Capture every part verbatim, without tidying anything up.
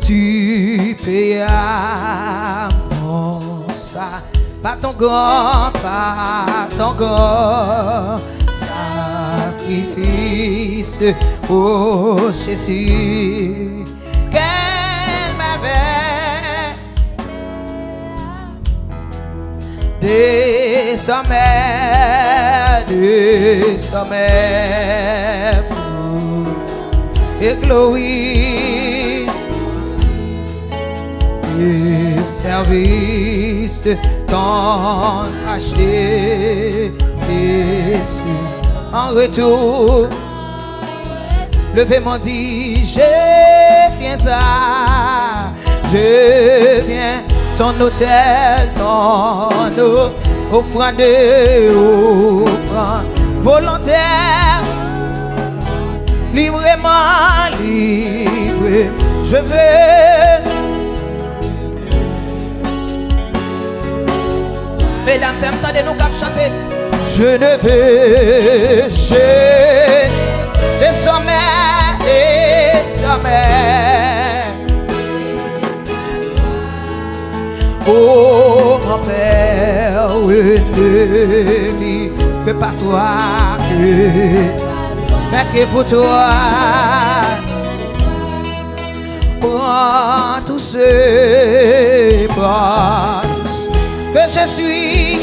Tu payas mon sa, par ton grand, par ton grand sacrifice, oh Jésus, quelle merveille. Désormais, désormais, pour et gloire et service t'ont acheté, et en retour, leve men w, di, je viens à, je viens ton autel, ton o-, offrande, offrande volontaire, librement, libre, je veux. Medam, fè m tande nou k ap chante. Je ne veux, je, désormais, désormais. Oh mon Père, ne vis que par toi, que, mais que pour toi. Prends tout ce, prends tout ce que je suis.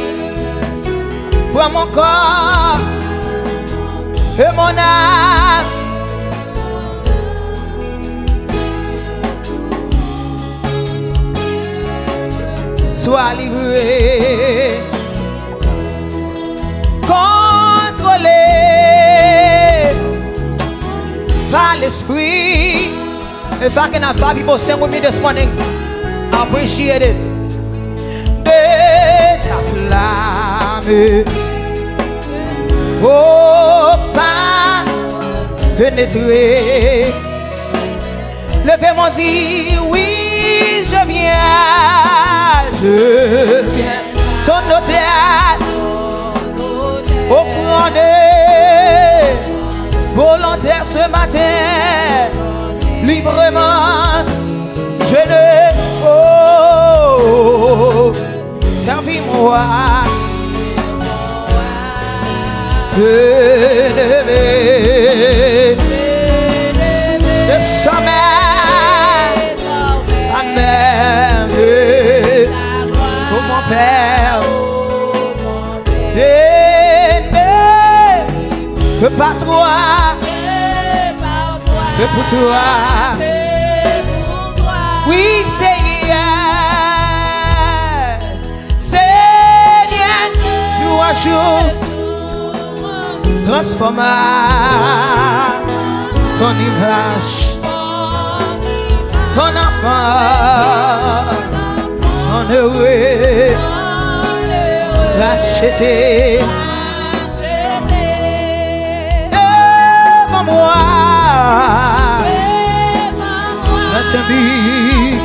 Prends mon corps et mon âme. Sois livré, contrôlé par l'Esprit. If I can have five people sing with me this morning, I appreciate it. De ta flamme, oh, pas pénétrer. Leve men w, di, oui, je viens, je viens. Ton autel, offrande volontaire ce matin, librement, je ne, oh, servi mon roi. Élevé, désormais, amen. Oh mon Père, béni, que par toi, que pour toi. Oui, Seigneur. Seigneur, jour à jour, transforme ton image, ton enfant, ton heureux, racheté. Devant moi, dans ton but,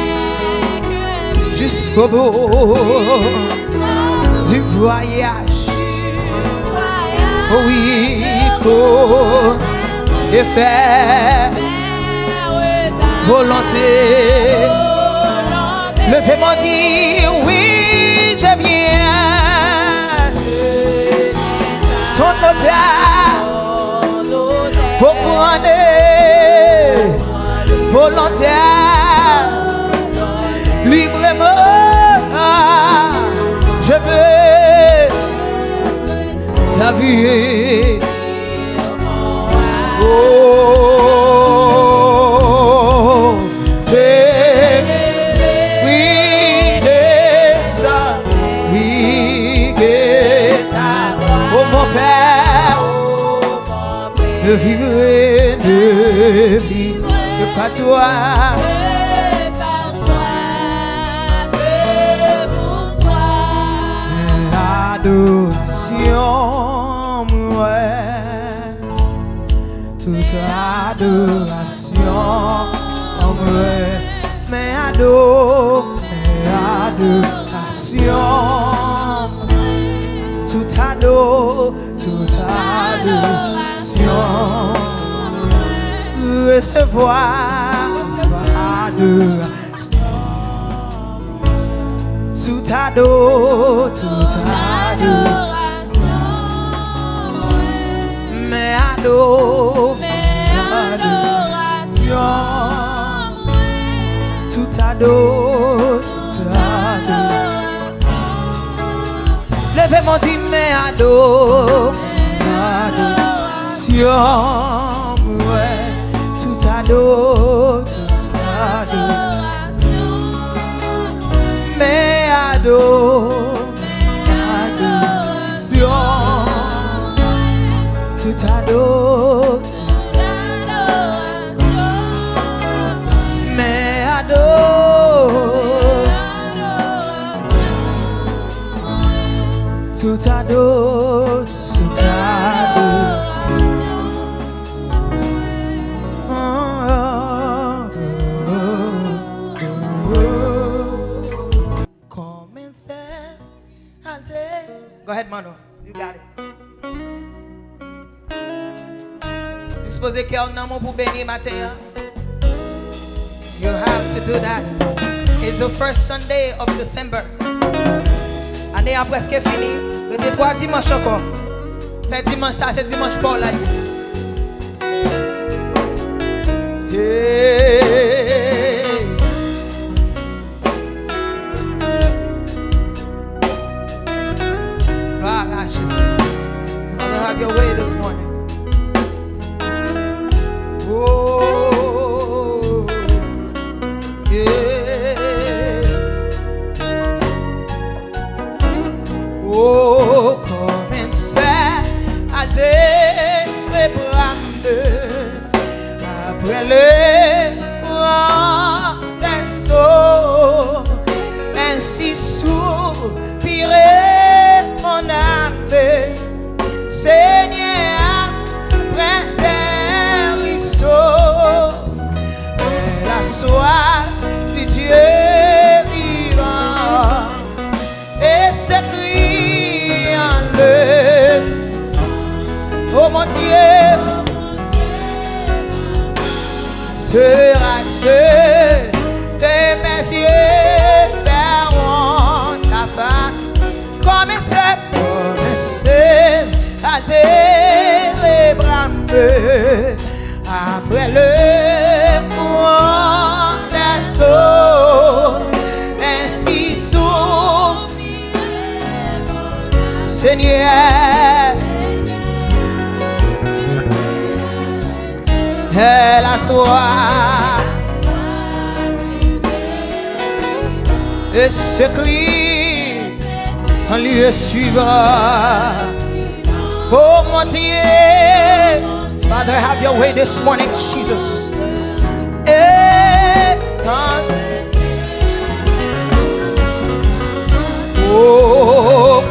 jusqu'au bout du voyage. Oh oui, cours et faire volonté. Leve men w, di, oui, je viens. Ton autel, offrande volontaire, librement, je veux ta vie. Oh, je prie de ça, oui, que ta, oh mon Père, je vivrai, je vivrai que par toi. Adorasyon mwen, tout adorasyon mwen, men ado, men adorasyon mwen, tout ado, tout adorasyon. Resevwa, resevwa adorasyon. Tout ado, tout ado. Men ado, men adorasyon. Tout ado, tout ado. Leve men w di men ado, men adorasyon mwen. Tout ado, tout ado. Men ado, men adorasyon mwen. Tout ado, men ado. Tout ado, tout ado. Kòmanse. Go ahead, Mano. You got it. Dispoze kè w nan men w pou beni maten an. You have to do that. It's the first Sunday of December. Ane a prèske fini. Rete twa dimanch ankò. Fè dimanch sa, se dimanch pa w la ye. Yeah. Gloire à Jésus. Father, have your way this morning. Oh, yeah. Oh, kòmanse al debre bra m. Apre le gran dèso, ensi soupire mon âme. Senyè, apre tes ruisseaux, vers la soif du Dieu vivant. Et ce cri en le, oh mon Dieu, sera ceux de mes yeux verront ta face. Kòmanse, kòmanse al debre bra m. Apre le gran dèso, ensi soupire, Senyè, vers la soif et ce cri en lieu suivant. Oh mon Dieu, Father, have your way this morning, Jesus. Et quand, oh,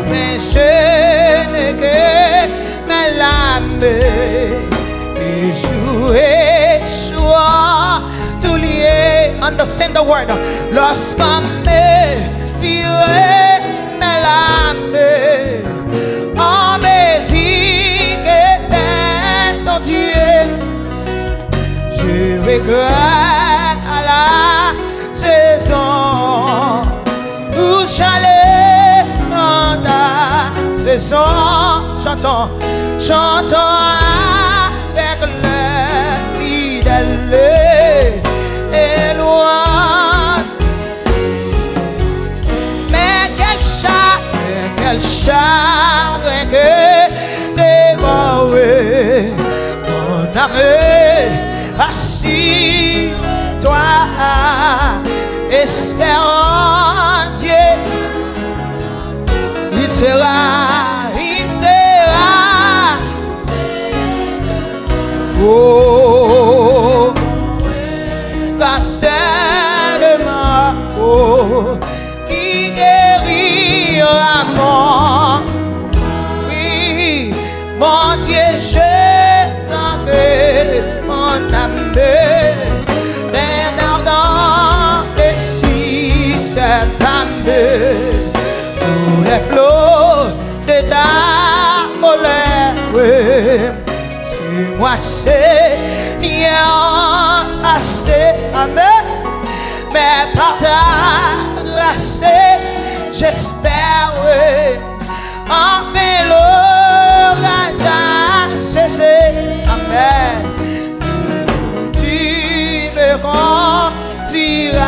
mes yeux ne que mes larmes, et jour et soir, tout lié, understand the word, lorsqu'on me dirait mes larmes, on me dit que fait ton Dieu. Je regrette à la saison où j'allais en ta raison. Chantons, chantons avec les fidèles et louanges. Mais quel chagrin, mais quel chagrin que dévore mon âme. Assure-toi, espère en Dieu. Il sera, il sera. Oh, grâce seulement, oh, qui guérira mon, oui, mon Dieu, je sens que mon âme est ardente sur cette âme, tous les flots de ta colère. Suis-moi, Seigneur, assez. Amen. Par ta grâce, j'espère, oui. Enfin, l'orage a cessé. Amen. Tu me conduiras.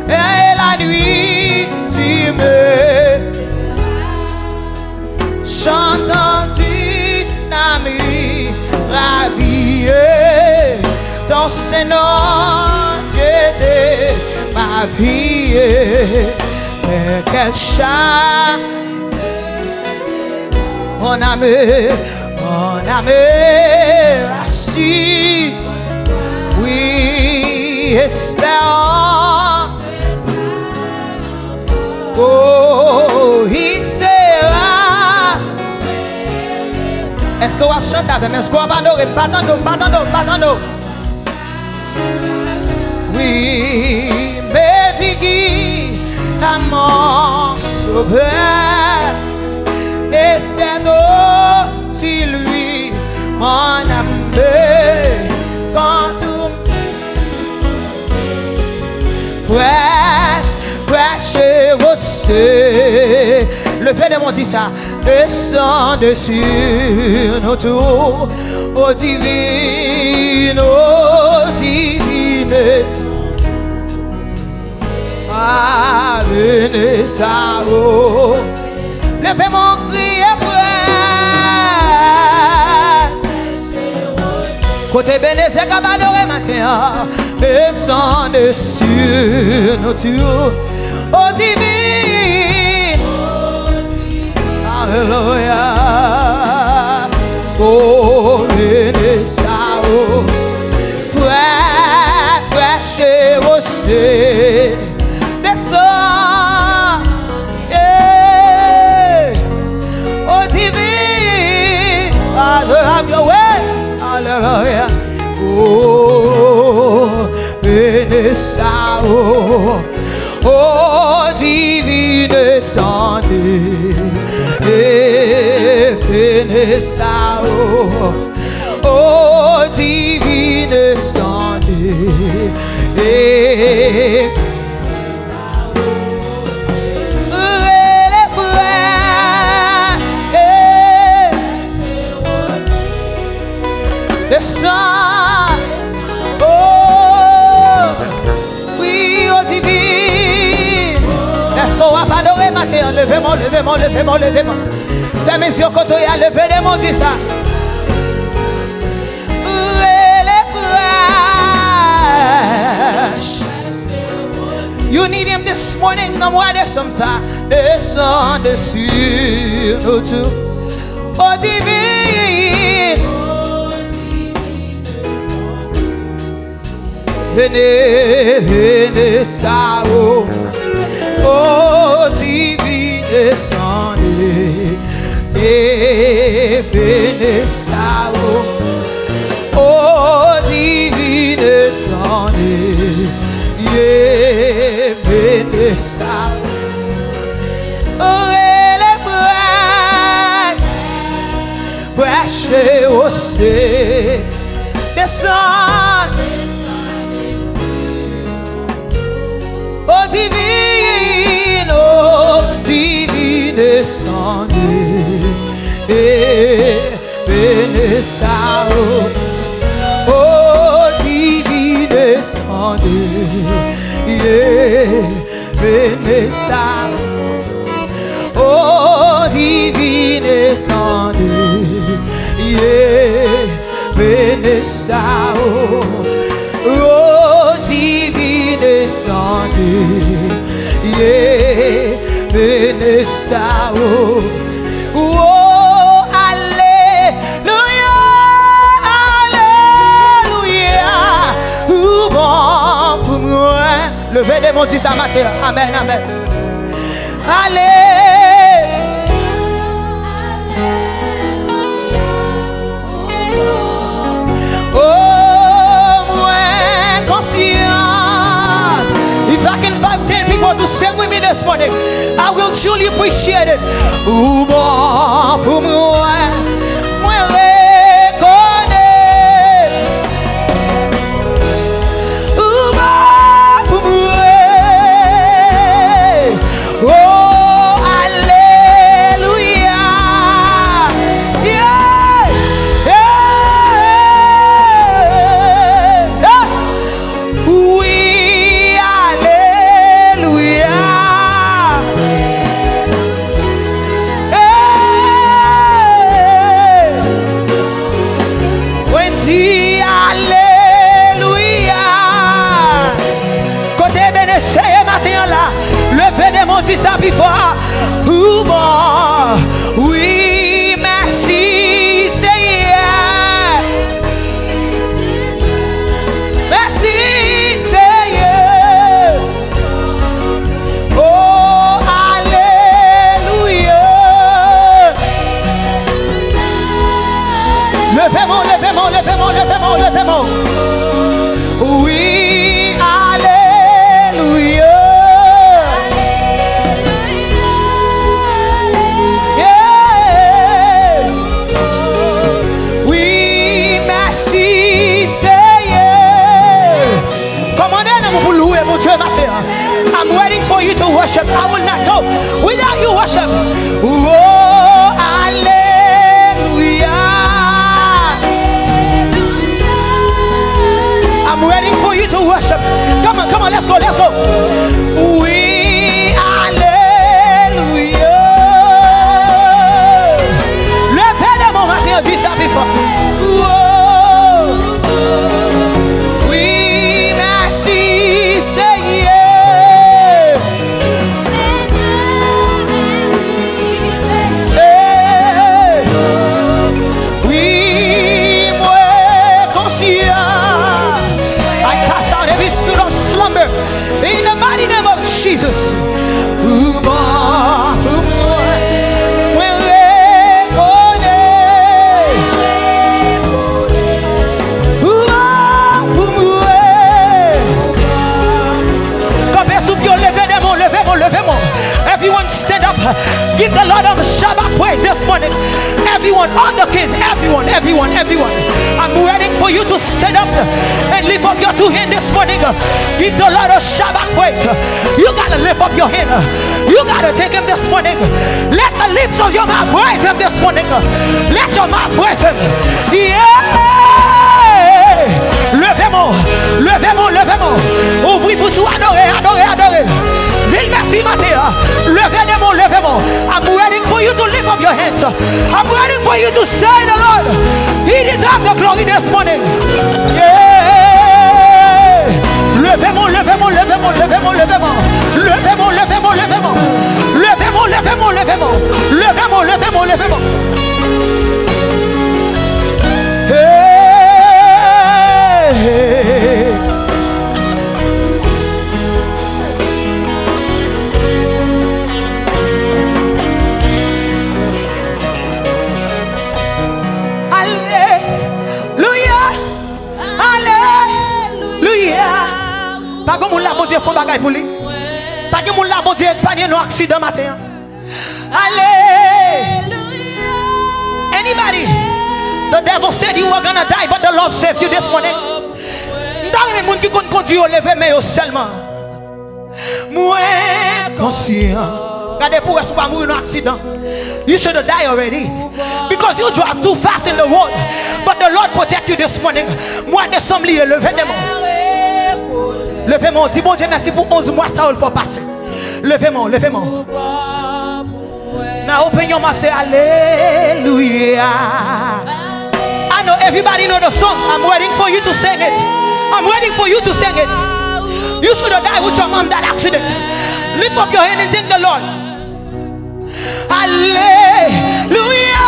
Et la nuit, tu me Chantant une âme ravie, ton Saint-Nom, Dieu de ma vie. Mais quel chant, mon âme, mon âme assis, oui, espérant. Oh, il sera. Èske w ap chante avè m? Èske w ap adore m? Pa tande w, pa tande w, pa tande w. Oui, me dis qui à mon Sauveur, et c'est aussi lui, mon âme, quand tout Prêche, prêche, rose. Leve de men, di sa. Descend sur nous tout, ô divine, ô divine. Ah, Ebenezer, oh. Leve men, kriye, frè. Kote Ebenezer k ap adore maten an? Descend sur nous tout, ô divine. Alelouya. Oh, Ebenezer, oh. Frè, frè, chero, se. Desann. Yeah. Oh, divine. Father, have your way. Hallelujah. Oh, Ebenezer, oh. Oh, divine, descendez. Ebenezer, oh. Oh, divine, descendez. Rele frè, eh. Desann. Oh, wi, oh, divine. Èske w ap adore maten an? Leve men, leve men, leve men, leve men. Fèmen zye w kote w ye a, leve de men, di sa. Rele frè. You need him this morning, nan mwa desanm sa. Desann sur nous tout, ô divine. Vene, vene sa, oh, ô divine, descendez. Ebenezer, oh, ô divine, descendez. Ebenezer, oh. Rele frè, frè, chero, se. Desann. Oh, divine, oh, divine, descendez. Ebenezer, oh, oh, divine, descendez. Yeah. Ebenezer, oh, divine, descendez. Yeah. Ebenezer, oh, oh, divine, descendez. Yeah. Ebenezer, oh, oh, alelouya, alelouya. Ou bon pou mwen. Leve de men, di sa maten an. Amèn, amèn. Ale. Oh, mwen konsyan. If I can find ten people to sing with me this morning, I will truly appreciate it. Ou bon pou mwen, mwen rekonèt. Ou bon pou Di sa pi fò. Ou bon. Wi, mèsi, Senyè. Mèsi, Senyè. Oh, alelouya. Leve men w, leve men w, leve men w, leve men w, leve men w. Wi, alelouya. Yeah. Wi, mèsi, Senyè. Kòmande nanm ou pou louwe Bondye maten an. I'm waiting for you to worship. I will not go without you worship. Oh, alelouya. I'm waiting for you to worship. Come on, come on, let's go, let's go. Wi, alelouya. Leve men w maten an, di sa pi fò. Oh. Wi, mèsi, Senyè. Hey. Wi, mwen konsyan. I cast out every spirit of slumber in the mighty name of Jesus. Ou bon pou mwen, mwen rekonèt. Ou bon pou mwen. Kanpe sou pye w, leve men w, leve men w, leve men w. Everyone stand up. Give the Lord a Shabbat praise this morning. Everyone, all the kids, everyone, everyone, everyone. I'm waiting for you to stand up and lift up your two hands this morning. Give the Lord a Shabbat praise. You gotta lift up your hand. You gotta take him this morning. Let the lips of your mouth praise him this morning. Let your mouth praise him. Yeah! Leve men w, leve men w, leve men w. Ouvri bouch ou, adore, adore, adore. Di l mèsi maten an. Leve men w, leve men w. I'm waiting for you to lift up your hands. I'm waiting for you to say the Lord. He deserves the glory this morning. Yeah. Leve men w, leve men w, leve men w, leve men w, leve men w. Leve men w, leve men w, leve men w. Leve men w, leve men w, leve men w. Leve men w, leve men w, leve men w. Hey. Alelouya. Alelouya. Pa gen moun la Bondye fè yon bagay pou li. Pa gen moun la Bondye epanye nan aksidan maten an. Alelouya. Anybody? The devil said you were gonna die, but the Lord saved you this morning. M ta renmen moun ki konn kondui yo leve men yo sèlman. Mwen konsyan. Gade pou wè si w pa mouri nan aksidan. You should have died already. Because you drive too fast in the road. But the Lord protect you this morning. Mwa desanm li ye, leve men w. Leve men w. Di Bondye mèsi pou onz mwa sa yo l fè w pase. Leve men w, leve men w. Now open your mouth, say alelouya. I know everybody know the song. I'm waiting for you to sing it. I'm waiting for you to sing it. You should have died with your mom that accident. Lift up your hand and thank the Lord. Alelouya.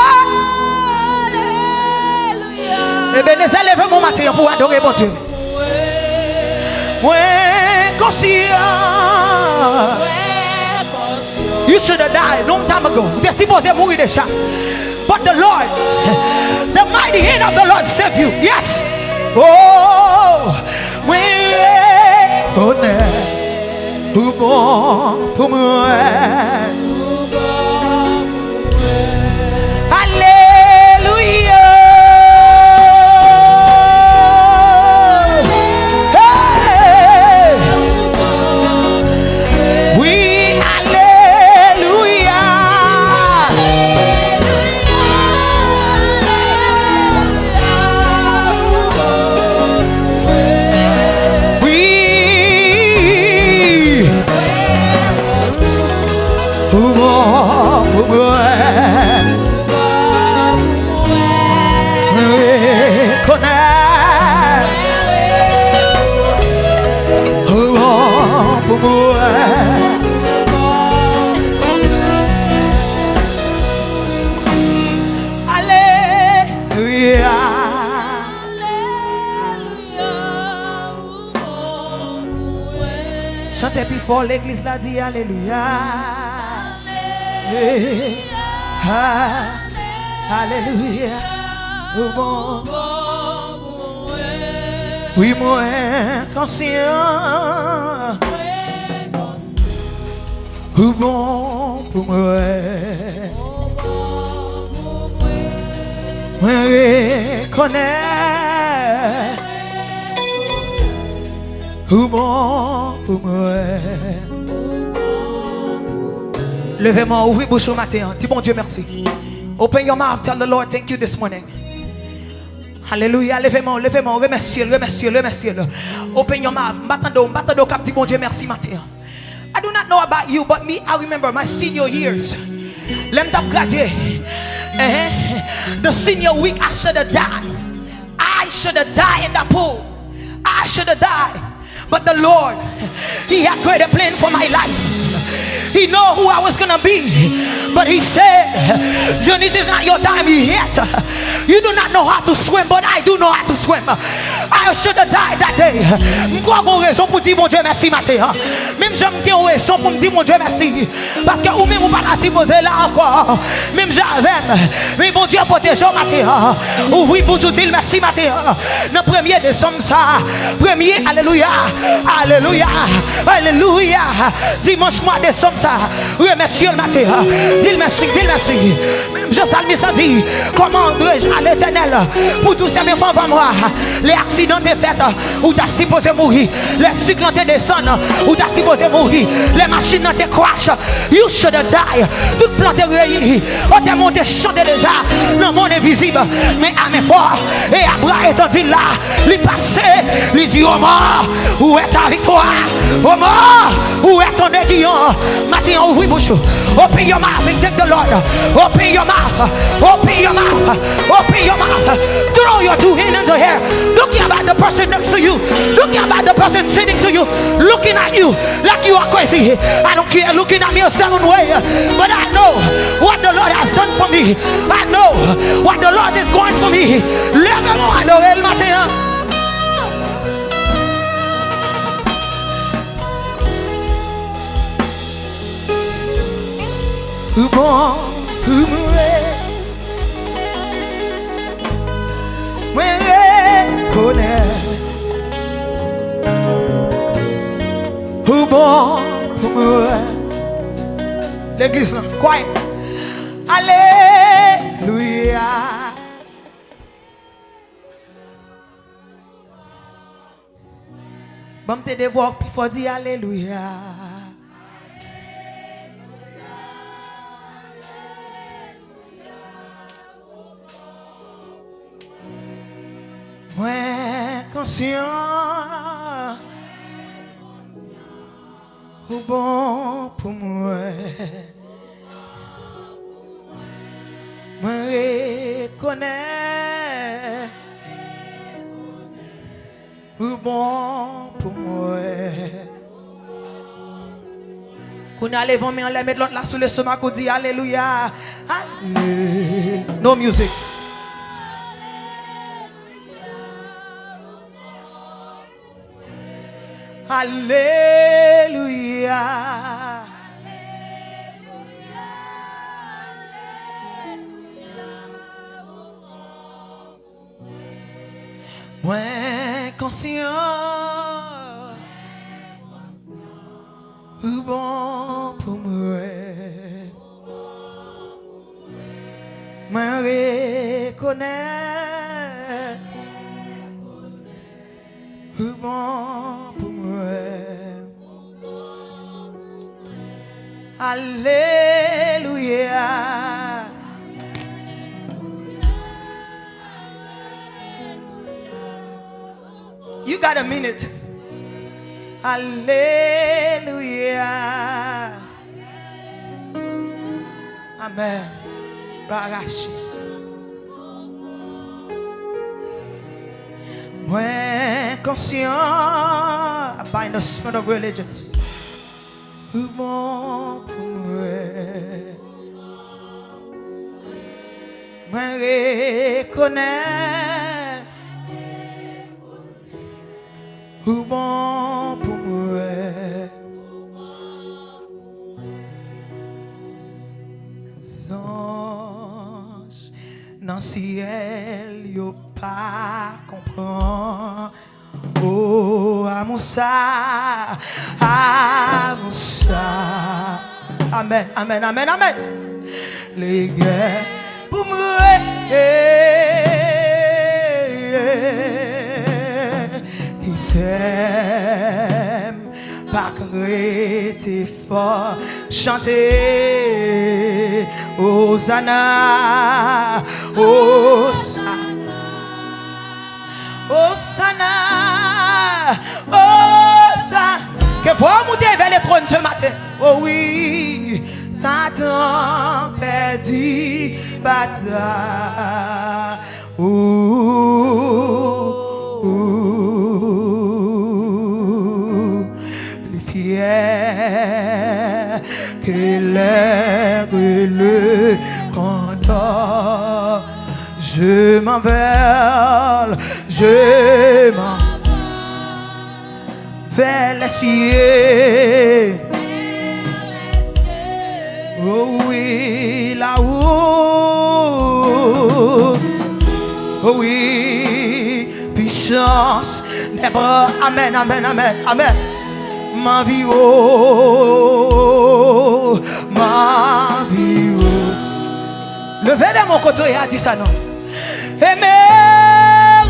Ebeneza, leve men w maten an pou w adore Bondye. Mwen konsyan. You should have died long time ago. Ou te sipoze mouri deja. But the Lord, the mighty hand of the Lord save you. Yes. Oh, mwen rekonèt ou bon pou mwen. Alelouya. Hey! Wi, alelouya. Wi. Ou Chante pi fò, legliz la di alelouya. Alelouya. Alelouya. Ou bon. Wi, mwen konsyan. Ou bon pou mwen. Mwen rekonèt ou bon pou mwen. Leve men w, ouvri bouch ou maten an. Di Bondye mèsi. Open your mouth, tell the Lord thank you this morning. Alelouya, leve men w, leve men w, remèsye l, remèsye l, remèsye l. Open your mouth. M pa tande w, m pa tande w k ap di Bondye mèsi maten an. I do not know about you, but me, I remember my senior years. Lè m t ap gradye, eh, the senior week, I should have died. I should have died in that pool. I should have died. But the Lord, He had greater plan for my life. He know who I was gonna be. But He said, Janice, it's not your time yet. You do not know how to swim, but I do know how to swim. I should have died that day. M kwè w gen rezon pou di Bondye mèsi maten an. Menm jan m gen rezon pou m di Bondye mèsi. Paske ou menm ou pa ta sipoze la ankò. Menm jan avè m. Men Bondye pwoteje w maten an. Ouvri bouch ou di l mèsi maten an. Nan premye desanm sa. Premye, alelouya. Alelouya. Alelouya. Dimanch mwa desanm sa. Remèsye l maten an. Di l mèsi, di l mèsi. Menm jan salmis la di, comment dois-je à l'Éternel pour tous ses bienfaits envers moi? Lè aksidan te fèt, ou ta sipoze mouri. Lè sik lan te desann, ou ta sipoze mouri. Lè machin nan te crash, you should have died. Tout plan te reyini. Otèman ou te chante deja nan mond envizib. Men a men fò e a bra etandi la, li pase, li di, O mò, où est ta victoire? O mò, où est ton aiguillon? Maten an, ouvri bouch ou. Open your mouth and thank the Lord. Open your mouth. Open your mouth. Open your mouth. Throw your two hands in the air. Look about the person next to you. Look about the person sitting to you. Looking at you like you are crazy. I don't care looking at me a certain way, but I know what the Lord has done for me. I know what the Lord is going for me. Leve men w, adore l maten an. Ou bon pou mwen. Mwen rekonèt ou bon pou mwen. Legliz lan, kwayè. Alelouya. Ban m tande vwa w pi fò, di alelouya. Mwen konsyan ou bon pou mwen. Mwen rekonèt ou bon pou mwen. Kounye a, leve yon men anlè, met lòt la sou lestomak ou, di alelouya. Ale-, no music. Alelouya. Mwen konsyan ou bon pou mwen. Mwen rekonèt ou bon pou mwen. Alelouya. You got a minute. Alelouya. Amen. Glwa a Jezi. Mwen konsyan, I bind the spirit of religious. Ou bon pou mwen. Mwen rekonèt ou bon pou mwen. Syèl yo pa konprann. O, amou sa, amou sa. Amèn, amèn, amèn, amèn. Li gen pou mwen ki fè m pa k rete fò. Chante Ozana, Ozana, Ozana, Ozana. Ke vwa w moute vè le tròn se maten. O wi, Satan pèdi batay. Ou, ou, pli fyè ke lèg le kondò. Je m'envole, je m'envole vers les cieux. Oh oui, là-haut. Oh oui, puissance des bras. Amen, amen, amen, amen. M anvi w, m anvi w. Leve de men w kote w ye a, di sa non. Et me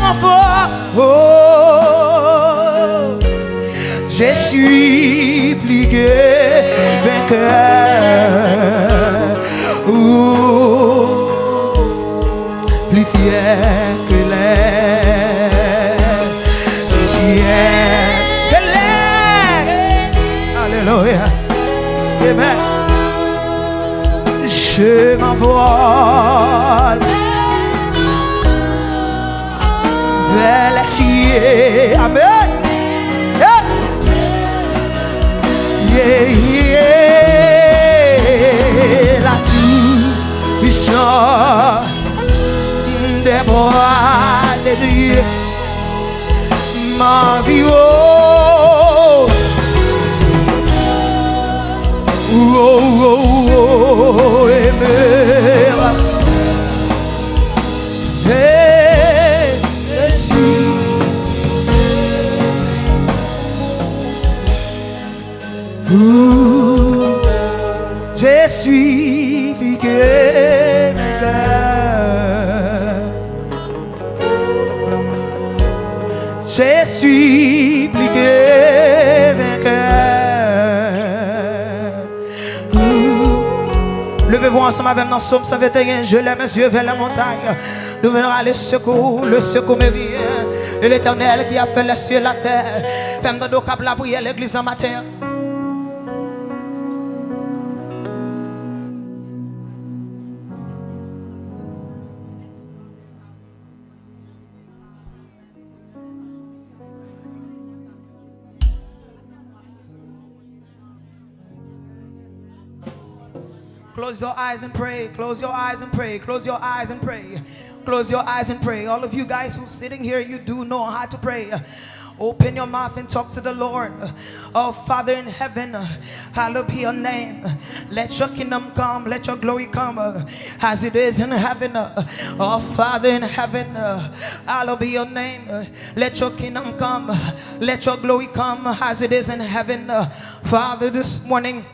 renforce. Oh, je suis plus que vainqueur. Oh, plus fier que les, plus fier que les. Alléluia. Amen. Je m'envole vers les cieux. Amen. Yeah. Yeah, yeah. La puissance des bras de Dieu. M anvi w. Oh, oh, oh, oh, amen. Hey, Jésus. Ooh, je suis plus que vainqueur. Je suis plus que vainqueur. Ooh. Leve vwa ansanm avè m nan Sòm san venteyen. Je lève mes yeux vers les montagnes. D'où viendra le secours? Le secours me vient de l'Éternel qui a fait les cieux et la terre. Fè m tande w k ap lapriyè legliz nan maten an. Close your eyes and pray. Close your eyes and pray. Close your eyes and pray. Close your eyes and pray. All of you guys who's sitting here, you do know how to pray. Open your mouth and talk to the Lord. Oh, Father in heaven, hallowed be your name. Let your kingdom come, let your glory come, uh, as it is in heaven. Uh, oh, Father in heaven, uh, hallowed be your name. Uh, let your kingdom come, let your glory come, as it is in heaven. Uh, Father, this morning,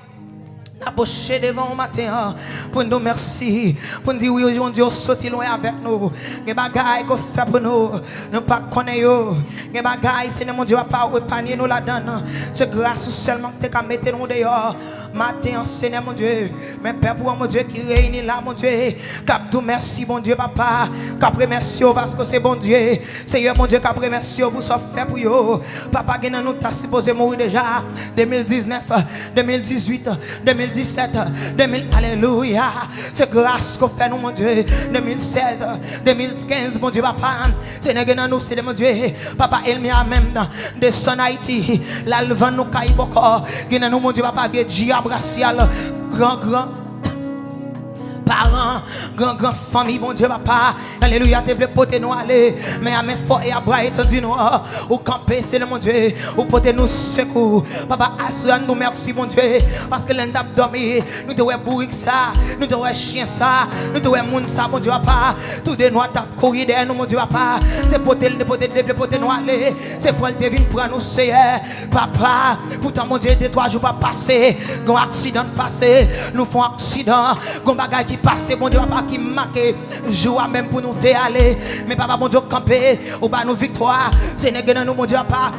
n apwoche devan w maten an pou n di w mèsi, pou n di wi, Bondye, w soti lwen avèk nou. Gen bagay ke w fè pou nou, nou pa konnen yo. Gen bagay, Senyè Bondye, papa, ou epanye nou ladan l. Se gras ou sèlman ki te ka mete nou deyò. Maten an, Senyè Bondye, men pèp ou an, Bondye, ki reyini la, Bondye, k ap di w mèsi, Bondye, papa, k ap remèsye w paske w se Bondye. Seyè Bondye k ap remèsye w pou sa w fè pou yo. Papa, gen nan nou ta sipoze mouri deja. De mil diznèf, de mil dizuit, de mil disèt, de mil, alelouya. Se gras ke w fè nou, Bondye. De mil sèz, de mil kenz, Bondye papa. Senyè, gen nan nou, se de Bondye. Papa, ènmi a menm desann Ayiti. L al vann nou kay bòkò. Gen nan nou, Bondye papa, vye dyab rasyal. Gran, gran. paran, gran, gran fanmi, Bondye papa. Alelouya, te vle pote nou ale, men a men fò e a bra etandi nou an, ou kanpe, Senyè Bondye, ou pote nou sekou. Papa, aswè a, nou di w mèsi, Bondye, paske lè n t ap dòmi, nou te wè bourik sa, nou te wè chen sa, nou te wè moun sa, Bondye papa. Toude nwa t ap kouri dèyè nou, Bondye papa. Se pote l te pote, te vle pote nou ale. Se pran l te vin pran nou, Seyè. Papa, poutan, Bondye, de twa jou pa pase, gon aksidan t pase, nou fè yon aksidan, gon bagay ki pase, Bondye papa, ki make jou a menm pou nou te ale. Men papa Bondye, w kanpe, ou ba nou viktwa. Senyè, gen nan nou, Bondye papa.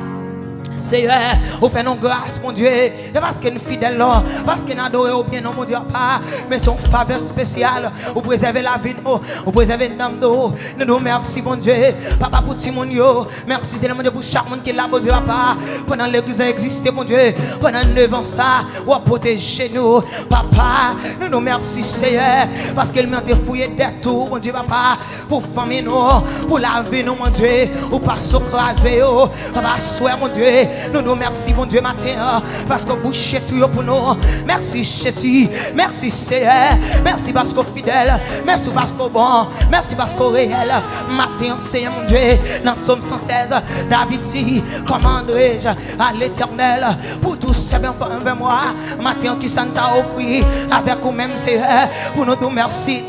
Seyè, ou fè nou gras, Bondye. E paske n fidèl, non, paske n adore w byen, non, Bondye papa. Men se yon favè espesyal. Ou prezève lavi nou, ou prezève nanm nou. Nou di w mèsi, Bondye. Papa, pou timoun yo, mèsi, Senyè Bondye, pou chak moun ki la, Bondye papa. Pandan legliz la egziste, Bondye, pandan nevan sa, w ap pwoteje nou. Papa, nou di w mèsi, Seyè, paske l mete fouye dèt ou, Bondye papa, pou fanmi nou, pou lavi nou, Bondye. Ou pa sot kraze yo. Papa, aswè, Bondye, nou di w mèsi, Bondye, maten an, paske w bouche twou yo pou nou. Mèsi, Jezi. Mèsi, Seyè. Mèsi paske w fidèl. Mèsi paske w bon. Mèsi paske w reyèl. Maten an, Seyè Bondye, nan Sòm san sèz, David di, comment rendrai-je à l'Éternel pour tout ce qu'il a fait envers moi? Maten an, kisa n ta ofri avèk ou menm, Seyè, pou nou di w mèsi?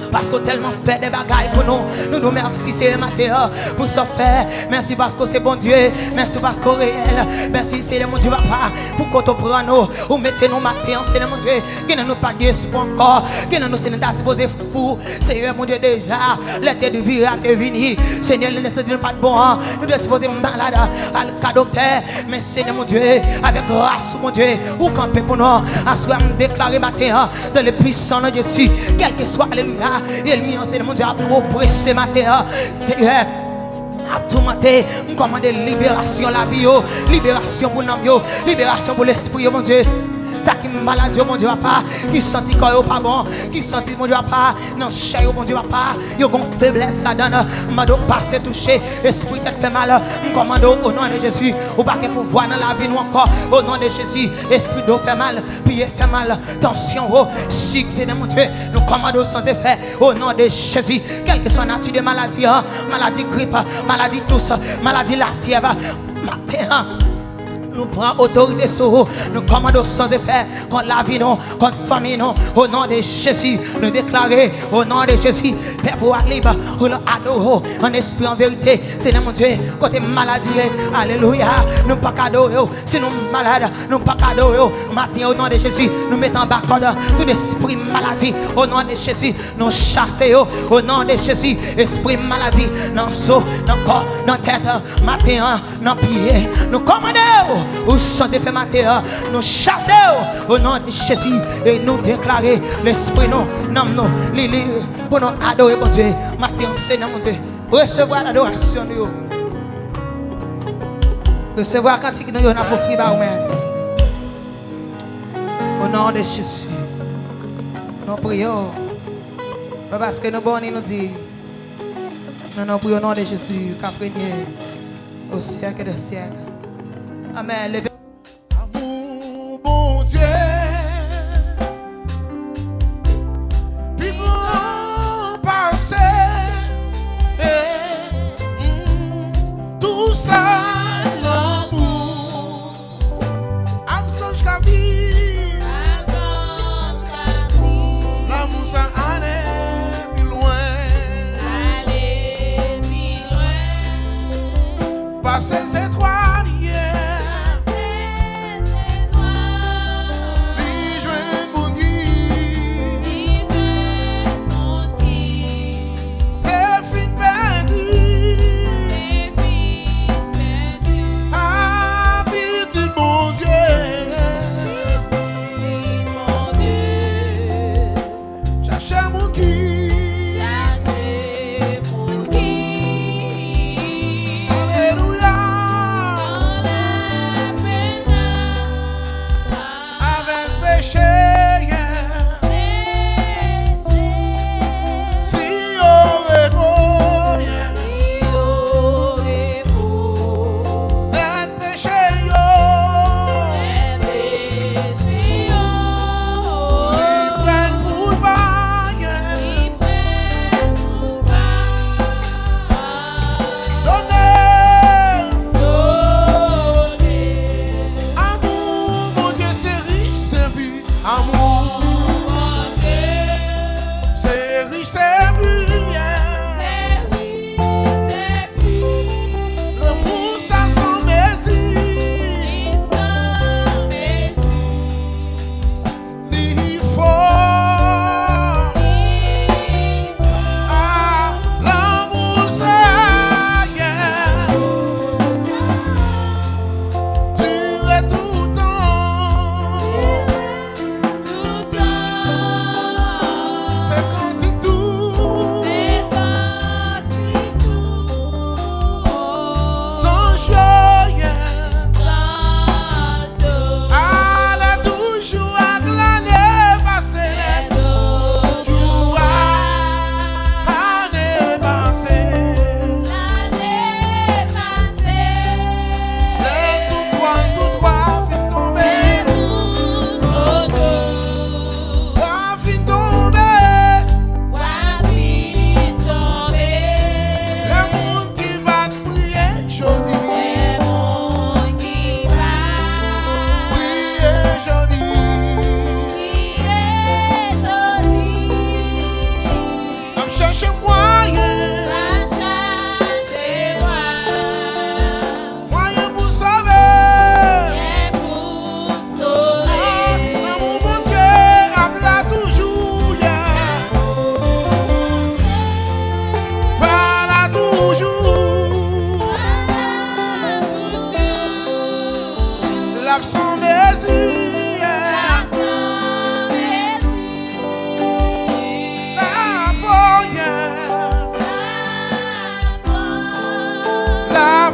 Paske w tèlman fè de bagay pou nou. Nou di w mèsi, Seyè, maten an, pou sa w fè. Mèsi paske w se Bondye. Mèsi paske w reyèl. Mèsi, Seyè Bondye papa, pou kote w pran nou. Ou mete nou maten an, Seyè Bondye. Gen nan nou pa gen espwa ankò. Gen nan nou, Seyè, ta sipoze fou. Seyè Bondye, deja, lè te vire a te vini. Seyè, lè nou santi nou pa t bon an, nou te sipoze malad, al ka doktè. Men Seyè Bondye, avèk gras ou, Bondye, ou kanpe pou nou. Aswè a, m deklare maten an, dans le puissant nom de Jésus, kèlkeswa, alelouya, ènmi an, Seyè Bondye, ap oprese maten an. Seyè, ap toumante, m kòmande liberasyon lavi yo, liberasyon pou nanm yo, liberasyon pou lespri yo, Bondye. Sa ki malad yo, Bondye papa, ki santi kò yo pa bon, ki santi, Bondye papa, nan chè yo, Bondye papa, yo gon feblès ladan l. M mande w pase touche espri tèt fè mal. M kòmande w, o non de Jezi, ou pa gen pouvwa nan lavi nou ankò. O non de Jezi, espri do fè mal, pye fè mal, tansyon wo, sik, Seyè Bondye, nou kòmande w san efè. O non de Jezi, kèlkeswa nati de maladi an, maladi grip, maladi tous, maladi lafyèv, maten an, nou pran otorite sou ou, nou kòmande w san efè kont lavi nou, kont fanmi nou. O non de Jezi, nou deklare, o non de Jezi, pèp ou a lib pou l adore w an espri, an verite. Seyè Bondye, kote maladi ye, alelouya, nou pa ka adore w. Si nou malad, nou pa ka adore w. Maten, o non de Jezi, nou mete anba kòd tout espri maladi. O non de Jezi, nou chase yo. O non de Jezi, espri maladi nan zo, nan kò, nan tèt, maten an, nan pye. Nou kòmande w, ou san efè maten an, nou chase w, o non de Jezi, e nou deklare lespri nou, nanm nou, li lib pou nou adore Bondye. Maten an, Seyè Bondye, resevwa adorasyon nou yo. Resevwa kantik nou yo n ap ofri ba ou menm. O non de Jezi, nou priye w. Pa paske nou bon ni nou di. Non, non, pri o non de Jezi, ka premye o syèk de syèk. Amèn. Leve. Amou Bondye pi gran pase, eh, mm, tout sa lanmou. Ak zanj k ap di. Lanmou sa ale pi lwen. Pase zetwal ye. Li jwenn moun ki te fin pèdi. A pitit Bondye. Chache moun ki. Alelouya.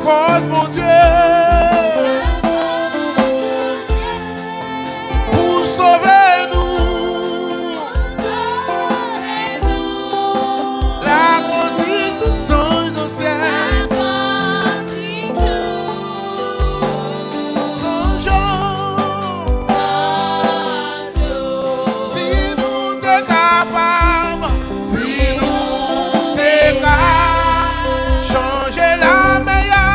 Fòs Bondye pou sove nou. Lakonduit zanj nan syèl. Zanj yo. Si nou te kapab, si nou te ka chanje lamè a,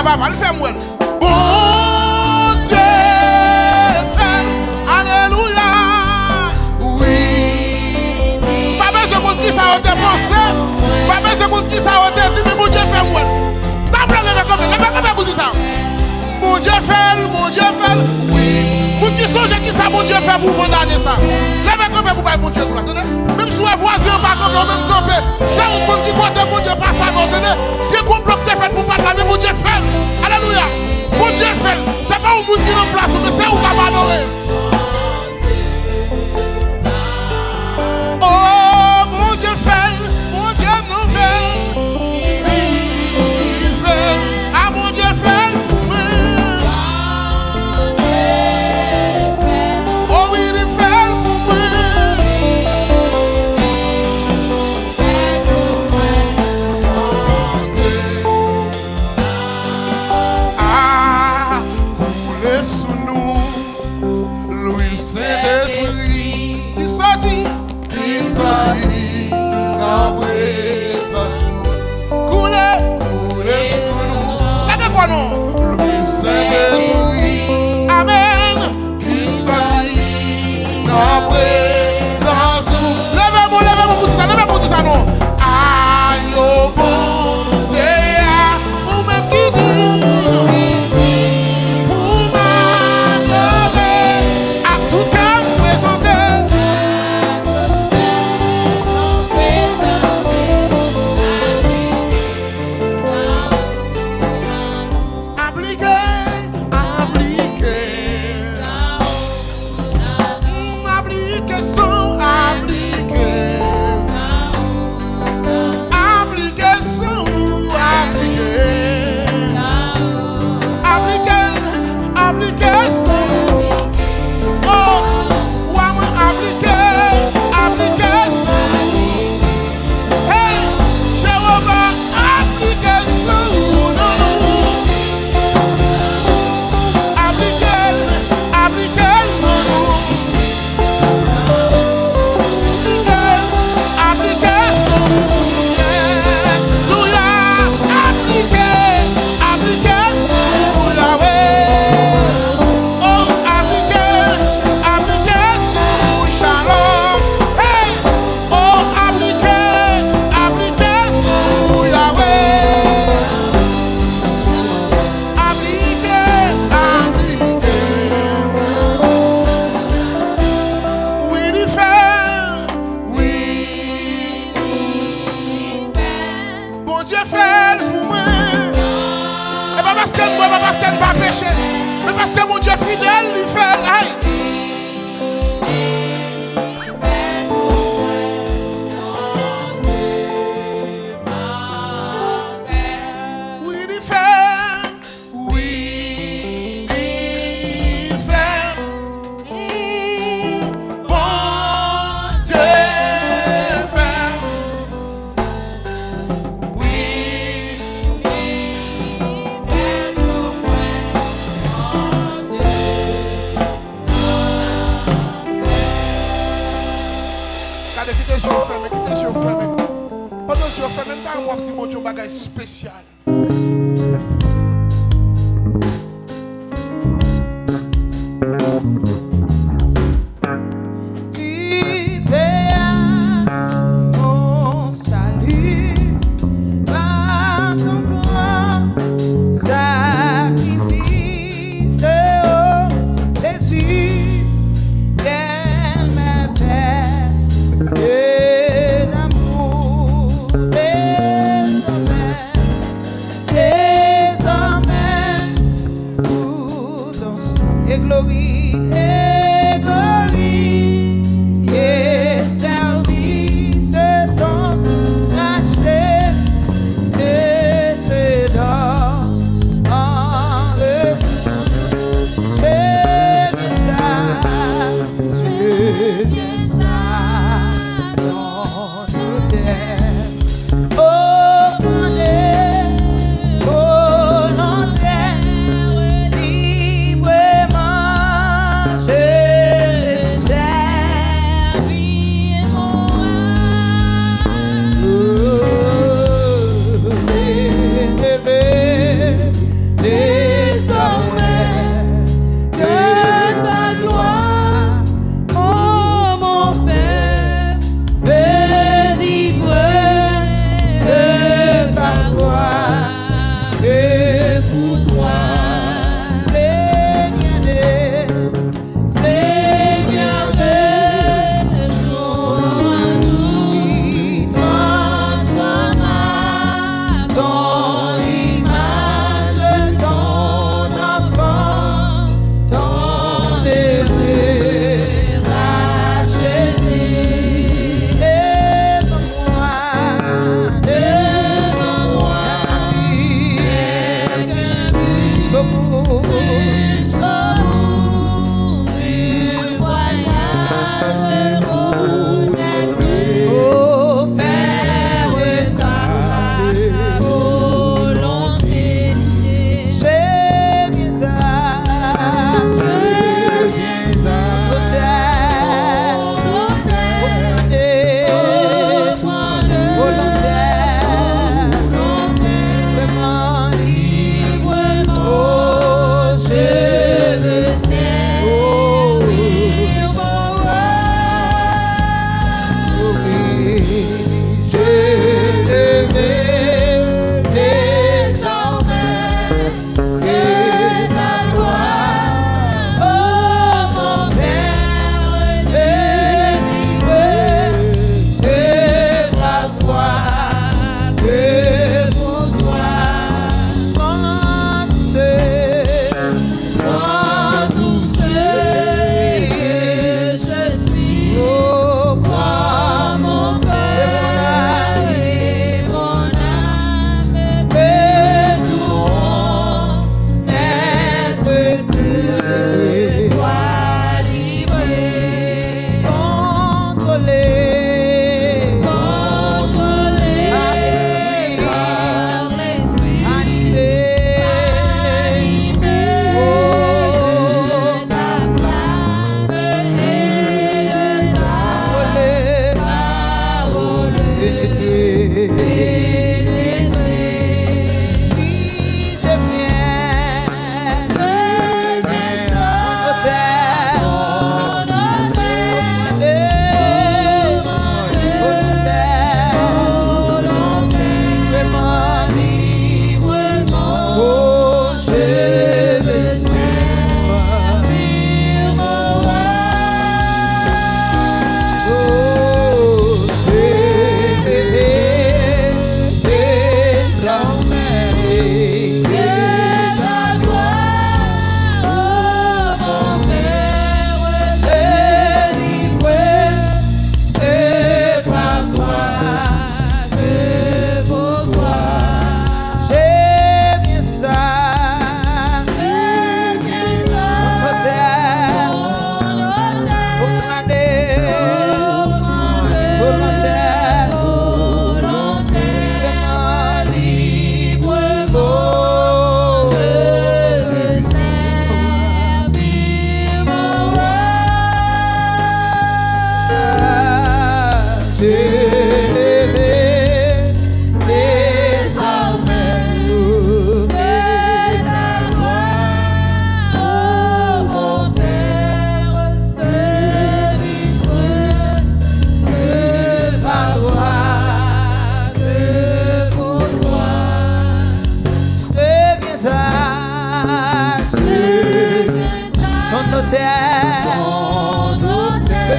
Papa, l fè m wè l. Bondye fè l. Alelouya. Wi. M pa bezwen konn kisa yo te panse. M pa bezwen konn kisa yo te di, men Bondye fè m wè l. Tanpri, leve kanpe, leve kanpe pou di sa. Bondye fè l, Bondye fè l. Wi. Moun ki sonje kisa Bondye fè pou ou pandan ane sa. Leve kanpe pou bay Bondye glwa, tande. Menm si w wè vwazen an pa kanpe, ou menm kanpe. Se ou konn ki kote Bondye pase avè w, tande. Gen konplo ki te fèt pou w pa t la, men Bondye fè l. Alelouya. Bondye fè l. Se pa yon moun ki nan plas ou, men se ou k ap adore. Oh, Bondye fè l, Bondye nou fè l, li fè l, a Bondye fè l pou mwen. Oh wi, li fè l pou mwen. Ah, koule sou nou. Lwil Sentespri ki soti, ki soti nan prezans ou. Koule, koule sou nou. Lage kò nou. Lwil Sentespri, amèn, ki soti nan prezans ou. Leve men w, leve men w pou di sa, leve pou di sa non. Ayo Bondye a. Ou menm ki di, pou m adore ak tout kè m prezante. Aplike, aplike. Mm, aplike san w aplike. Aplike san w aplike. Aplike l, aplike san w. Oh, wa mwen aplike, aplike san w. Hey, Jewova, aplike san w nan nou. Aplike l, aplike l nan nou. Aplike, aplike san w. Alelouya. Aplike, aplike san w, Yahweh. Oh, aplike, aplike san w, Shalom. Hey! Oh, aplike, aplike san w, Yahweh. Aplike, aplike. Wi, li fè l. Wi, li fè l. Bondye fè l pou mwen. E pa paske m bon, e pa paske m pa peche, men paske Bondye fidèl, li fè l. Ay! Wi, li fè. Wi, li fè. Mm, Bondye fè. Wi, li fè pou mwen. Gade, kite je w fèmen, kite je w fèmen. Pandan je w fèmen, m ta renmen w ap di Bondye yon bagay espesyal. Tu payas mon salut par ton grand sacrifice, oh Jésus, quel merveilleux amour désormais.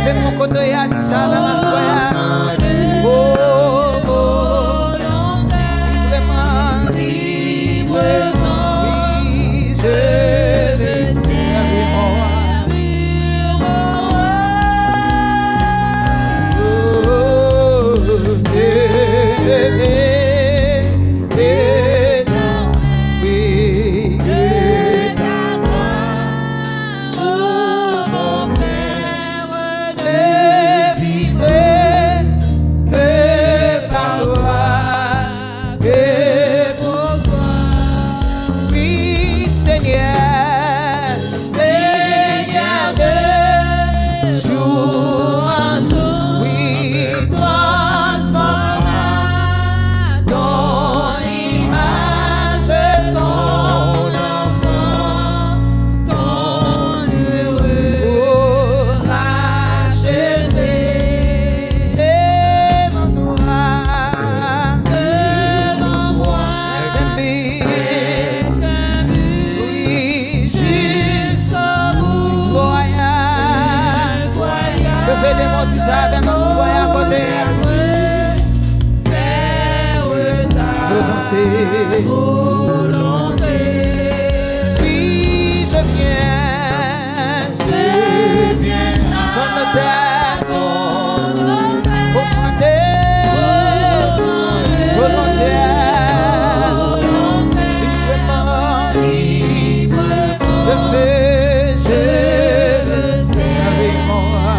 Leve men w kote w ye a, di sa avè m aswè a. Oh, oh, libreman, libreman, oui, je veux servir mon roi. Oh, oh, oh, élevé, élevé, oui, que ta gloire, oh mon Père, ne vivrai que par toi, que pour toi. Oui, Seigneur, Seigneur, de jour en jour, oui, transforme ton image, ton enfant, ton heureux, racheté. Devant toi, devant moi, oui, jusqu'au bout. Leve de men w, di sa avè m aswè a kote a. Volonté. Oui, je viens, je viens, ton autel, volonté, volonté, libreman, libreman, je veux, je veux servir mon roi.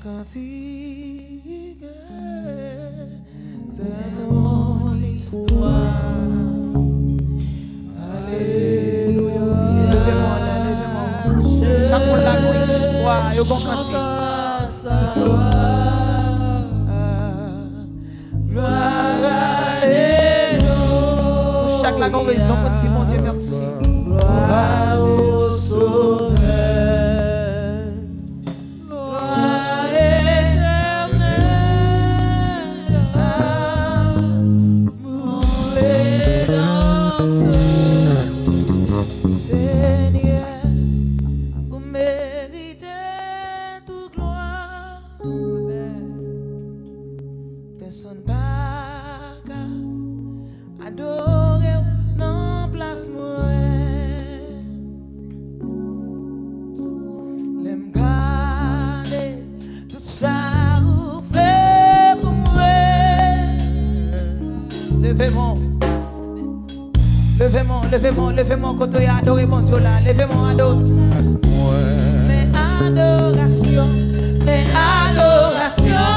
Kantik, c'est mon histoire. Alelouya. Leve men w la, leve men w. Chak moun la gon istwa, yo gon kantik. Glwa, alelouya. Nou chak la gon rezon pou n di Bondye mèsi. Glwa o Sovè. Glwa etènèl, amour et d'amour. Senyè, ou merite tout glwa. Pèsonn pa ka adore w nan plas mwen. Lè m gade tout sa ou fè pou mwen. Leve men w. Leve men w, leve men w, leve men w kote w ye, adore Bondye w la. Leve men w, adore. Men adorasyon, men adorasyon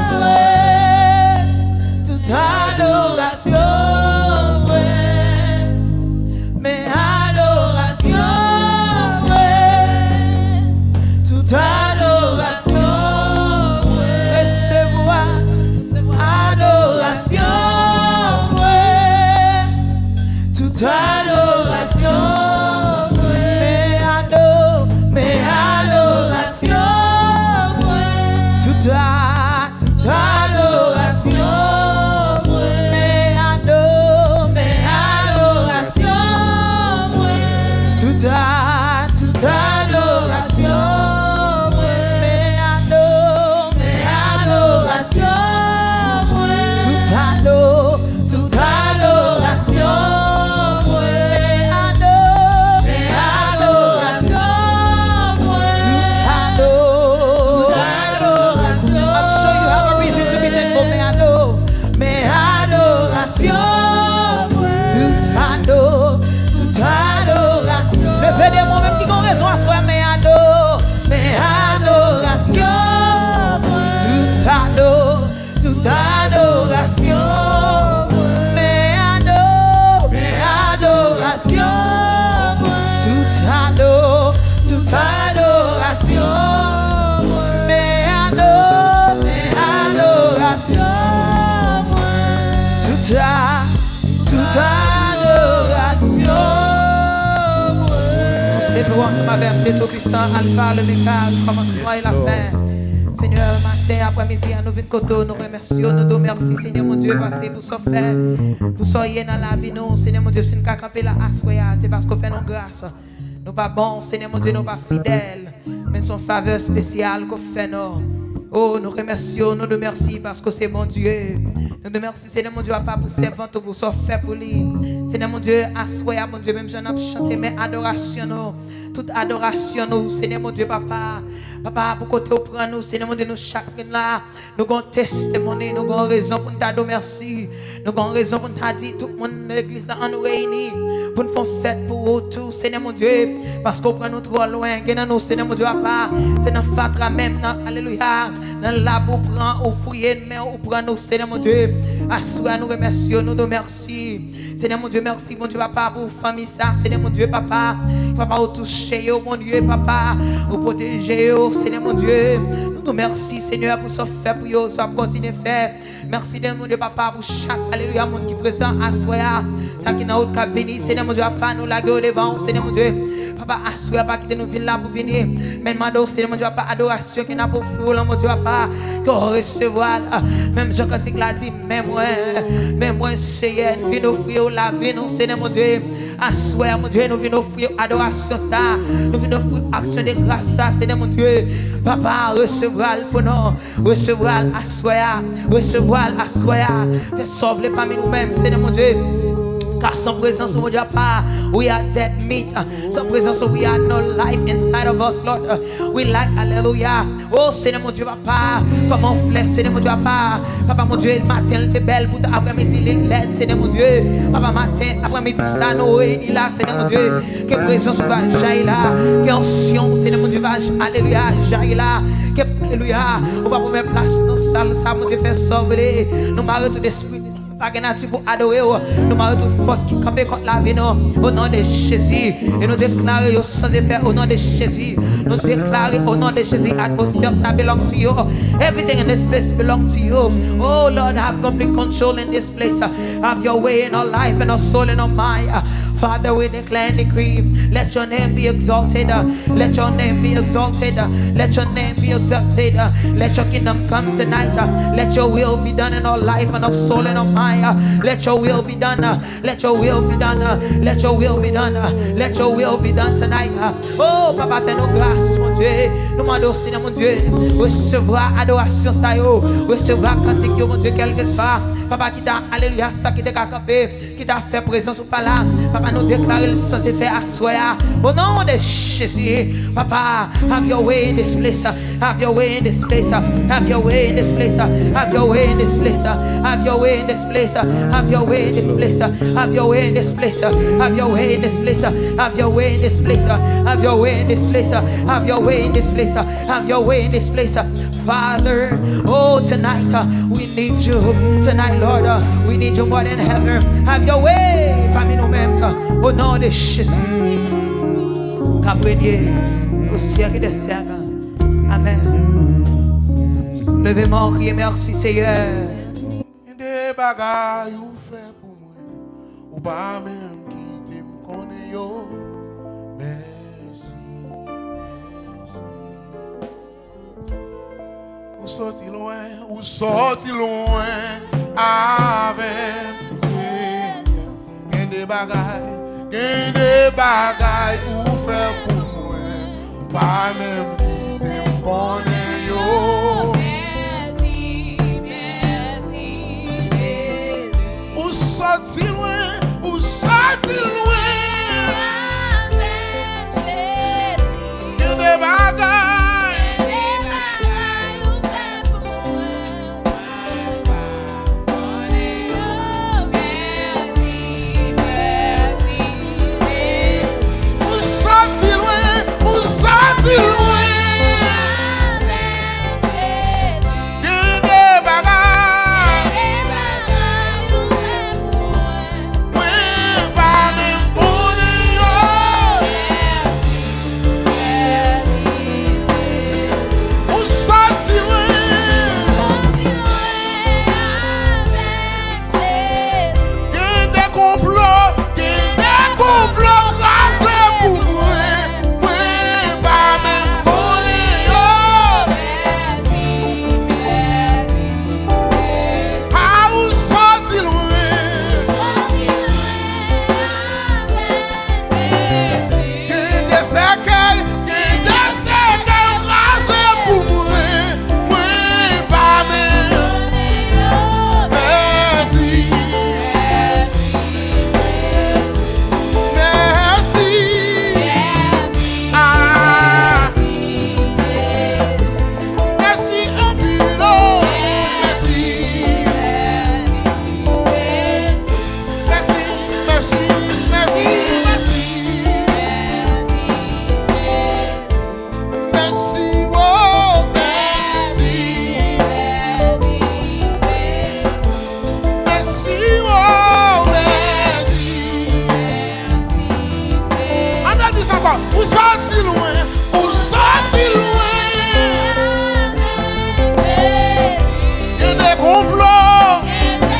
mwen. Tout adorasyon mwen. Men adorasyon mwen. Tout adorasyon mwen. Resevwa adorasyon mwen. Tout adorasyon mwen. Men ado, men adorasyon mwen. Tout a, tout adorasyon mwen. Men ado, men adorasyon mwen. Tout a, tout adorasyon mwen. Men ado, men adorasyon mwen. Tout ado, tout adorasyon mwen. Men ado, men adorasyon mwen. Tout ado, tout adorasyon. I'm sure you have a reason to be thankful. Men ado, men adorasyon mwen. Tout ado, tout adorasyon. Leve de men w menm ki gon rezon aswè, men ado, men adorasyon mwen. Tout ado, tout adorasyon mwen. Men ado, men adorasyon mwen. Tout ado, tout adorasyon mwen. Men ado, men adorasyon mwen. Tout a, tout adorasyon mwen. Leve w ansanm avè m, Dieu Tout-Puissant, Alpha, l'Oméga, le commencement et la fin. Senyè, maten, aprèmidi a, nou vin kote w, nou remèsye w, nou di w mèsi, Senyè mon Dye, paske pou sa w fè, pou sa w ye nan lavi nou, Senyè mon Dye, si n ka kanpe la aswè a, se paske w fè nou gras. Nou pa bon, Senyè mon Dye, nou pa fidèl, men se yon favè espesyal ke w fè nou. O, nou remèsye w, nou di w mèsi paske w se Bondye. Nou di w mèsi, Senyè mon Dye, papa, pou sèvant ou, pou sa w fè pou li. Senyè mon Dye, aswè a, Bondye, menm jan n ap chante, men adorasyon nou, tout adorasyon nou, Senyè mon Dye, papa, papa, pou kote w pran nou, Senyè mon Dye, nou chak ki la, nou gon testimony, nou gon rezon pou n ta di w mèsi. Nou gon rezon pou n ta di tout moun nan legliz la, ann nou reyini pou n fè yon fèt pou ou tou, Senyè mon Dye, paske w pran nou twò lwen. Gen nan nou, Senyè mon Dye, papa, se nan fatra menm, nan, alelouya, nan lab ou pran, ou fouye men ou pran nou, Senyè mon Dye. Aswè a, nou remèsye w, nou di w mèsi. Senyè mon Dye, mèsi, Bondye, papa, pou fanmi sa, Senyè mon Dye, papa, papa, ou touche yo, Bondye, papa, ou pwoteje yo, Senyè mon Dye. Nou di w mèsi, Senyè, pou sa w fè pou yo, sa w ap kontinye fè. Mèsi, Senyè mon Dye, papa, pou chak, alelouya, moun ki prezan aswè a, sa ki nan wout k ap vini, Senyè mon Dye, papa, nou lage yo devan w, Senyè mon Dye, papa, aswè a, pa kite nou vin la pou vini, men n mande w, Senyè mon Dye, papa, adorasyon ke n ap ofri w lan, Bondye, papa, ke w resevwa l, menm jan kantik la di, men mwen, men mwen, Seyè, n vin ofri w lavi nou, Senyè mon Dye, aswè a, mon Dye, nou vin ofri w adorasyon sa, nou vin ofri w aksyon de gras sa, Senyè mon Dye, papa, resevwa l pou nou. Resevwa l aswè a. Resevwa l aswè a. Fè sa w vle pami nou menm, Senyè mon Dye. Ka san prezans ou, mon Dye, papa, we are dead meat. San prezans ou, we are no life inside of us, Lord. We lack, alelouya. O Senyè mon Dye, papa, kòman w flè, Senyè mon Dye, papa. Papa mon Dye, maten l te bèl, poutan aprèmidi li lèd, Senyè mon Dye. Papa, maten, aprèmidi sa, nou reyini la, Senyè mon Dye. Ke prezans ou va jayi la. Ke ansyon, Senyè mon Dye, va, alelouya, jayi la. Ke Alelouya. Ou va pran plas nan sal sa, Bondye, fè sa w vle. Nou mare tout espri ki pa gen nati pou adore w. Nou mare tout fòs ki kanpe kont lavi nou. O non de Jezi. E nou deklare yo san efè o non de Jezi. Nou deklare o non de Jezi, atmosfè sa belong to you. Everything in this place belong to you. Oh Lord, have complete control in this place. Have your way in our life, in our soul, in our mind. Father, we declare and decree, let your name be exalted. Let your name be exalted. Let your name be exalted. Let your kingdom come tonight. Let your will be done in our life, in our soul, in our mind. Let your will be done. Let your will be done. Let your will be done. Let your will be done tonight. Oh, papa, fè nou gras, Bondye. Nou mande w, Senyè, Bondye, resevwa adorasyon sa yo. Resevwa kantik yo, Bondye, kèlkeswa. Papa, ki ta, alelouya, sa ki te ka kanpe, ki ta fè prezans ou pa la. Papa, nou deklare l san efè aswè a. O non de Jezi, papa, have your way in this place. Have your way in this place. Have your way in this place. Have your way in this place. Have your way in this place. Have your way in this place. Have your way in this place. Have your way in this place. Have your way in this place. Have your way in this place. Have your way in this place. Have your way in this place. Father, oh, tonight, uh, we need you. Tonight, Lord, uh, we need you more than ever. Have your way pami nou menm, uh, o non de Jezi. K ap renye o syèk dè syèk. Amèn. Leve men w, kriye, mèsi, Seyè. Gen de bagay ou fè pou mwen, ou pa menm kite m konnen yo. Mèsi, mèsi. Ou soti lwen, ou soti lwen avè m, Senyè. Gen de bagay, gen de bagay ou fè pou mwen, ou pa menm kite m konnen yo. Mèsi, mèsi, Jezi. Ou soti lwen, ou soti lwen. Avè m, Jezi. Gen de bagay. Gen de bagay ou fè pou mwen. Ou soti lwen, ou soti lwen. Gen de bagay. Mwen pa menm konnen yo. Ou soti lwen. Gen de konplo, gen de konplo kraze pou mwen. Mwen pa menm konnen yo. A ou soti lwen. Gen de sèkèy, gen de sèkèy ou kraze pou mwen. Mwen pa menm. Mèsi. Mèsi. Ah. Mèsi anpil, oh. Mèsi. Mèsi, mèsi, mèsi, mèsi. Mèsi, oh, mèsi. Mèsi, oh, mèsi. Ann di sa ankò. Ou soti lwen, ou soti lwen. Gen de konplo. Mèsi.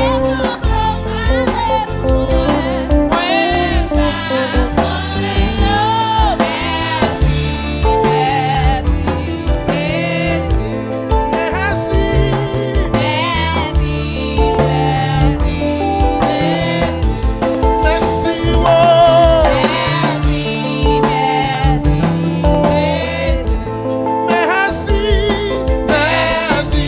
Mèsi, oh. Mèsi. Mèsi.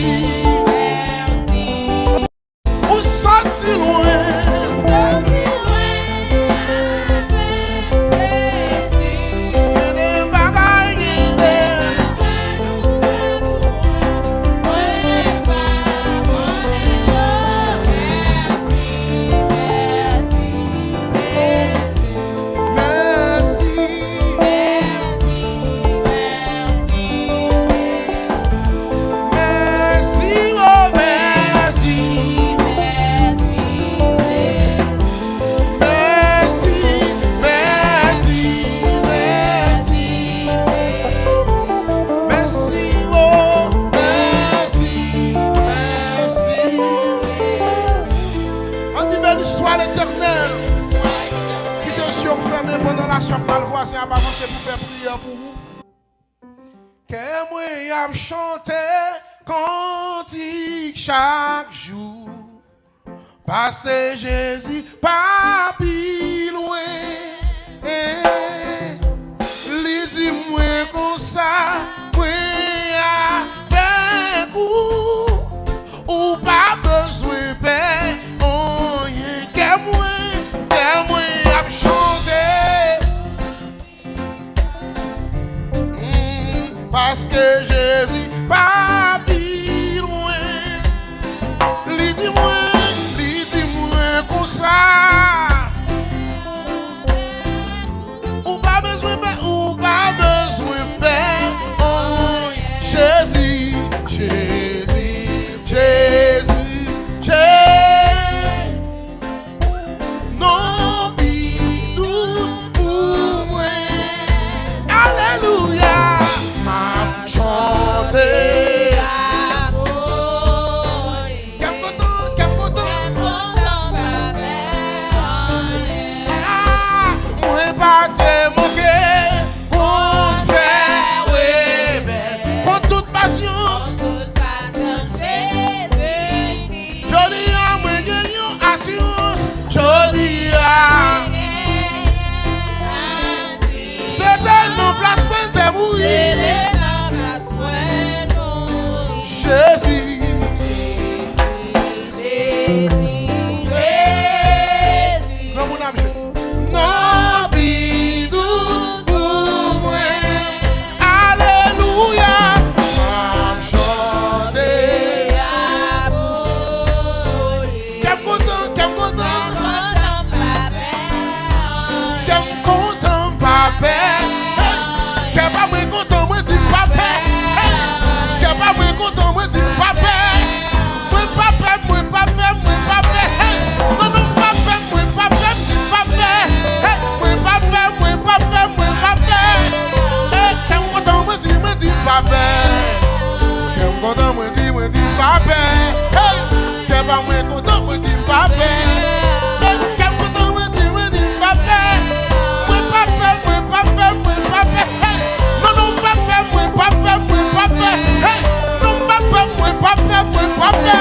Fèmen pandan lasyon ap mal, vwazen ap avanse pou fè priyè pou ou. Kè mwen ap chante kantik chak jou. Pase Jezi pa pi lwen. Li di mwen konsa, mwen avèk ou. Ou pa bezwen pè anyen. Kè mwen, kè mwen ap chante. Mm, paske Jezi pa pi lwen. Li di mwen, li di mwen konsa. Ou pa bezwen pè, ou pa bezwen pè. Oh, Jezi, Jezi, Jezi, Jezi. Non pi dous pou mwen. Alelouya. M ap chante. Kè m kontan, kè m kontan. Ah, mwen pa te manke konn fè rebèl. Kont tout pasyans. Jodi a, mwen gen yon asirans. Jodi a, se te nan plas mwen te mouri. Jezi. Jezi. Granmoun ap jwe. Non pi dous pou mwen. Alelouya. M ap chante. Kè m kontan, kè m kontan. Kè m kontan, m pa pè. Hey! Kè pa mwen kontan, mwen di m pa pè. Hey! Kè pa mwen kontan, mwen di m pa pè. Mwen pa pè, mwen pa pè, mwen pa pè. Hey! Non, non, m pa pè, mwen pa pè, m di m pa pè. Hey! Mwen pa pè, mwen pa pè, mwen pa pè. Hey! Kè m kontan, mwen di, mwen di m pa pè. Kè m kontan, mwen di, mwen di m pa pè. Hey! Kè pa mwen kontan, mwen di m pa pè. Hey! Kè m kontan, mwen di, mwen di m pa pè. Mwen pa pè, mwen pa pè, mwen pa pè. Hey! Non, non, m pa pè, mwen pa pè, mwen pa pè. Hey! Non, m pa pè, mwen pa pè, mwen pa pè.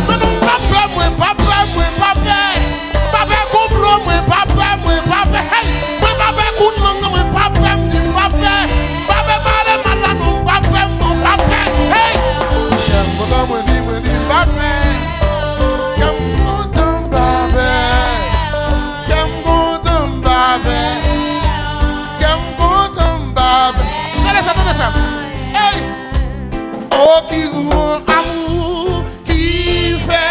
Non, non, m pa pè, mwen pa pè, mwen pa pè. M pa pè konplo, mwen pa pè, mwen pa pè. Hey! Mwen pa pè kout lang nan, mwen pa pè, m di m pa pè. M pa pè pale mal la, non, m pa pè, m pa pè. Hey! Kè m kontan, mwen di, mwen di m pa pè. Kè m kontan, m pa pè. Kè m kontan, m pa pè. Kè m kontan, m pa pè. Tande sa, tande sa. Hey! O ki gran amou ki fè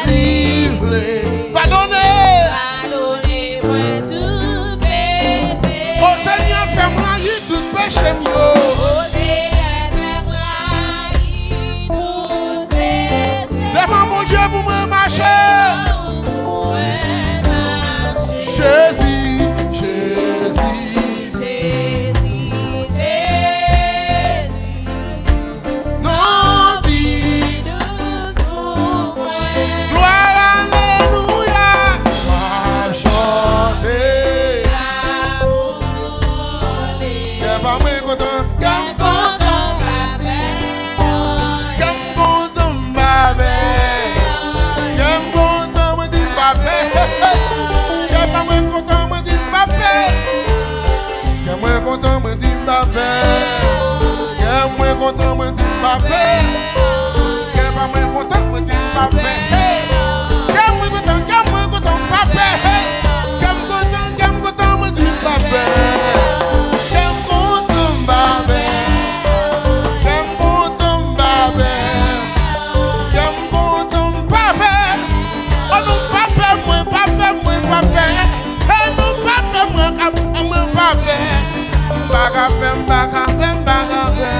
li vle padone. Padone mwen tout peche. O Senyè, fè m rayi tout peche m yo. O Senyè, fè m rayi tout peche. Devan Bondye pou mwen mache. Pou mwen mache. Jezi, Jezi. Jezi, Jezi. Non pi dous pou mwen. Glwa, alelouya. M ap chante. Kè pa mwen kontan, kè m kontan. Kè m kontan, m pa pè. Kè m kontan, mwen di m pa pè. Kè pa mwen kontan, mwen di m pa pè. Kè mwen kontan, mwen di m pa pè. Kè mwen kontan, mwen di m pa pè. Kè pa mwen kontan, mwen di m pa pè. Hey! Kè mwen kontan, kè mwen kontan, m pa pè. Hey! Kè m kontan, kè m kontan, mwen di m pa pè. Kè m kontan, m pa pè. Kè m kontan, m pa pè. Kè m kontan, m pa pè. O non, m pa pè, mwen pa pè, mwen pa pè. Hey, non, m pa pè, mwen ka, mwen pa pè. M pa ka pè, m pa ka pè, m pa ka pè.